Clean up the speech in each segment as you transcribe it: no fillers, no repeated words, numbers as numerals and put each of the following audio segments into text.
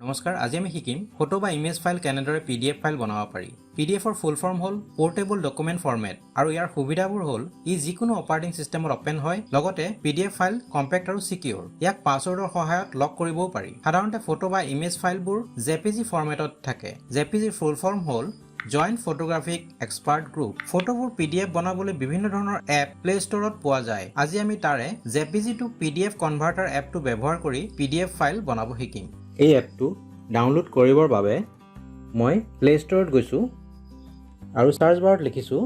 নমস্কাৰ, আজি আমি শিকিম ফটো বা ইমেজ ফাইল কেনেদৰে পিডিএফ ফাইল বনাব পাৰি। পিডিএফৰ ফুল ফৰ্ম হ'ল পৰ্টেবল ডকুমেণ্ট ফৰ্মেট আৰু ইয়াৰ সুবিধাবোৰ হ'ল ই যিকোনো অপাৰেটিং ছিষ্টেমত অপেন হয়। লগতে পিডিএফ ফাইল কম্পেক্ট আৰু ছিকিউৰ। ইয়াক পাছৱৰ্ডৰ সহায়ত লক কৰিবও পাৰি। সাধাৰণতে ফটো বা ইমেজ ফাইলবোৰ জেপিজি ফৰ্মেটত থাকে। জেপিজিৰ ফুল ফৰ্ম হ'ল জইণ্ট ফটোগ্ৰাফিক এক্সপাৰ্ট গ্ৰুপ। ফটোবোৰ পিডিএফ বনাবলৈ বিভিন্ন ধৰণৰ এপ প্লে ষ্ট'ৰত পোৱা যায়। আজি আমি তাৰে জেপিজি টু পিডিএফ কনভাৰ্টাৰ এপটো ব্যৱহাৰ কৰি পিডিএফ ফাইল বনাব শিকিম। এই এপটো ডাউনলোড কৰিবৰ বাবে মই প্লে ষ্ট'ৰত গৈছোঁ আৰু চাৰ্চ বাৰত লিখিছোঁ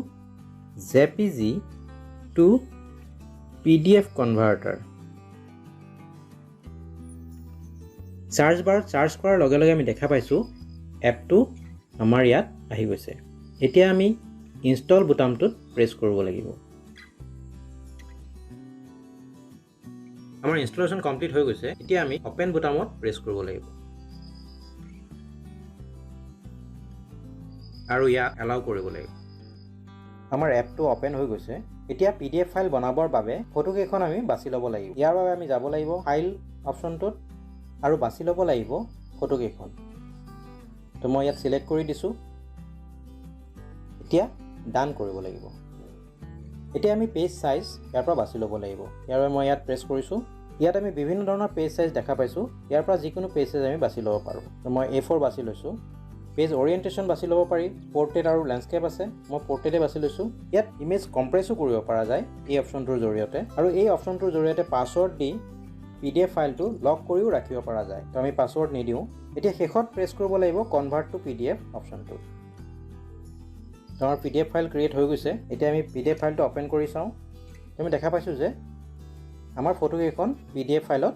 JPG to PDF converter. Search বাৰত চাৰ্চ কৰাৰ লগে লগে আমি দেখা পাইছোঁ, এপটো আমাৰ ইয়াত আহি গৈছে। এতিয়া আমি ইনষ্টল বুটামটোত প্ৰেছ কৰিব লাগিব। আমাৰ ইনষ্টলেশ্যন কমপ্লিট হৈ গৈছে। এতিয়া আমি অপেন বুটামত প্ৰেছ কৰিব লাগিব আৰু ইয়াক এলাউ কৰিব লাগিব। আমাৰ এপটো অপেন হৈ গৈছে। এতিয়া পিডিএফ ফাইল বনাবৰ বাবে ফটোকেইখন আমি বাছি ল'ব লাগিব। ইয়াৰ বাবে আমি যাব লাগিব ফাইল অপশ্যনটোত আৰু বাছি ল'ব লাগিব ফটোকেইখন। তো মই ইয়াত চিলেক্ট কৰি দিছোঁ। এতিয়া ডান কৰিব লাগিব। এতিয়া আমি পেজ চাইজ ইয়াৰ পৰা বাছি ল'ব লাগিব। ইয়াৰ বাবে মই ইয়াত প্ৰেছ কৰিছোঁ। ইয়াত আমি বিভিন্ন ধৰণৰ পেজ চাইজ দেখা পাইছোঁ। ইয়াৰ পৰা যিকোনো পেজ চাইজ আমি বাছি ল'ব পাৰোঁ। তো মই এ4 বাছি লৈছোঁ। পেজ অৰিয়েণ্টেশ্যন বাছি ল'ব পাৰি। পৰ্ট্ৰেইট আৰু লেণ্ডস্কেপ আছে, মই পৰ্ট্ৰেইটে বাছি লৈছোঁ। ইয়াত ইমেজ কম্প্ৰেছো কৰিব পৰা যায় এই অপশ্যনটোৰ জৰিয়তে আৰু এই অপশ্যনটোৰ জৰিয়তে পাছৱৰ্ড দি পিডিএফ ফাইলটো লক কৰিও ৰাখিব পৰা যায়। তো আমি পাছৱৰ্ড নিদিওঁ। এতিয়া শেষত প্ৰেছ কৰিব লাগিব কনভাৰ্ট টু পিডিএফ অপশ্যনটোত। তো আমাৰ পিডিএফ ফাইল ক্ৰিয়েট হৈ গৈছে। এতিয়া আমি পিডিএফ ফাইলটো অ'পেন কৰি চাওঁ। আমি দেখা পাইছোঁ যে আমাৰ ফটোকেইখন পিডিএফ ফাইলত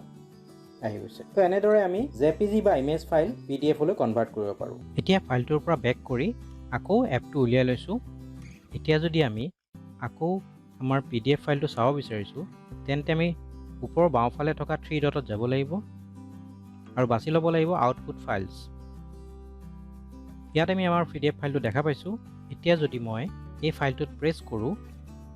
আহি গৈছে। তো এনেদৰে আমি জেপিজি বা ইমেজ ফাইল পিডিএফলৈ কনভাৰ্ট কৰিব পাৰোঁ। এতিয়া ফাইলটোৰ পৰা বেক কৰি আকৌ এপটো উলিয়াই লৈছোঁ। এতিয়া যদি আমি আকৌ আমাৰ পিডিএফ ফাইলটো চাব বিচাৰিছোঁ, তেন্তে আমি ওপৰৰ বাওঁফালে থকা থ্ৰী ডটত যাব লাগিব আৰু বাছি ল'ব লাগিব আউটপুট ফাইলছ। ইয়াত আমি আমাৰ পিডিএফ ফাইলটো দেখা পাইছোঁ। এতিয়া যদি মই এই ফাইলটোত প্ৰেছ কৰোঁ,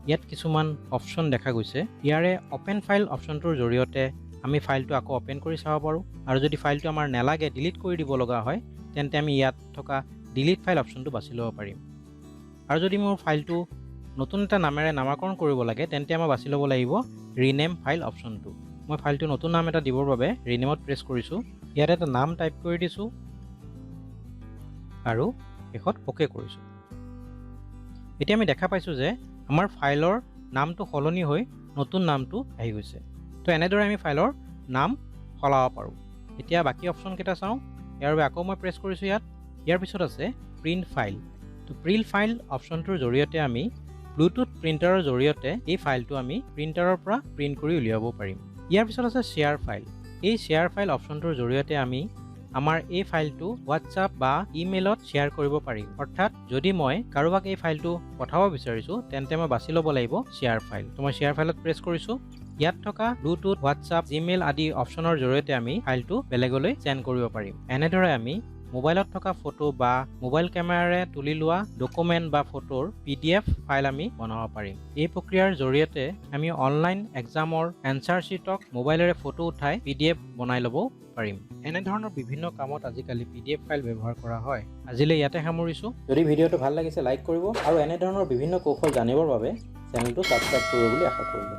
ইয়াত কিছুমান অপশ্যন দেখা গৈছে। ইয়াৰে অ'পেন ফাইল অপশ্যনটোৰ জৰিয়তে আমি ফাইলটো আকৌ অ'পেন কৰি চাব পাৰোঁ আৰু যদি ফাইলটো আমাৰ নেলাগে, ডিলিট কৰি দিব লগা হয়, তেন্তে আমি ইয়াত থকা ডিলিট ফাইল অপশ্যনটো বাছি ল'ব পাৰিম। আৰু যদি মোৰ ফাইলটো নতুন এটা নামেৰে নামাকৰণ কৰিব লাগে, তেন্তে আমাৰ বাছি ল'ব লাগিব ৰিনেম ফাইল অপশ্যনটো। মই ফাইলটো নতুন নাম এটা দিবৰ বাবে ৰিনেমত প্ৰেছ কৰিছোঁ। ইয়াত এটা নাম টাইপ কৰি দিছোঁ আৰু শেষত অ'কে কৰিছোঁ। এতিয়া আমি দেখা পাইছোঁ যে আমাৰ ফাইলৰ নামটো সলনি হৈ নতুন নামটো আহি গৈছে। তো এনেদৰে আমি ফাইলৰ নাম সলাব পাৰোঁ। এতিয়া বাকী অপশ্যনকেইটা চাওঁ। ইয়াৰ বাবে আকৌ মই প্ৰেছ কৰিছোঁ ইয়াত। ইয়াৰ পিছত আছে প্ৰিণ্ট ফাইল। তো প্ৰিণ্ট ফাইল অপশ্যনটোৰ জৰিয়তে আমি ব্লুটুথ প্ৰিণ্টাৰৰ জৰিয়তে এই ফাইলটো আমি প্ৰিণ্টাৰৰ পৰা প্ৰিণ্ট কৰি উলিয়াব পাৰিম। ইয়াৰ পিছত আছে শ্বেয়াৰ ফাইল। এই শ্বেয়াৰ ফাইল অপশ্যনটোৰ জৰিয়তে আমি আমাৰ এই ফাইলটো হোৱাটছআপ বা ইমেইলত শ্বেয়াৰ কৰিব পাৰিম। অৰ্থাৎ যদি মই কাৰোবাক এই ফাইলটো পঠাব বিচাৰিছোঁ, তেন্তে মই বাছি ল'ব লাগিব শ্বেয়াৰ ফাইল। তো মই শ্বেয়াৰ ফাইলত প্ৰেছ কৰিছোঁ। ইয়াত থকা ব্লুটুথ, হোৱাটছআপ, জিমেইল আদি অপশ্যনৰ জৰিয়তে আমি ফাইলটো বেলেগলৈ চেণ্ড কৰিব পাৰিম। এনেদৰে আমি মোবাইলত থকা ফটো বা মোবাইল কেমেৰাৰে তুলি লোৱা ডকুমেণ্ট বা ফটোৰ পিডিএফ ফাইল আমি বনাব পাৰিম। এই প্ৰক্ৰিয়াৰ জৰিয়তে আমি অনলাইন এক্সামৰ এনচাৰ শ্বীটক মোবাইলেৰে ফটো উঠাই পিডিএফ বনাই ল'ব পাৰিম। এনেধৰণৰ বিভিন্ন কামত আজিকালি পিডিএফ ফাইল ব্যৱহাৰ কৰা হয়। আজিলৈ ইয়াতে সামৰিছোঁ। যদি ভিডিঅ'টো ভাল লাগিছে, লাইক কৰিব আৰু এনেধৰণৰ বিভিন্ন কৌশল জানিবৰ বাবে চেনেলটো ছাবস্ক্ৰাইব কৰিব বুলি আশা কৰিলোঁ।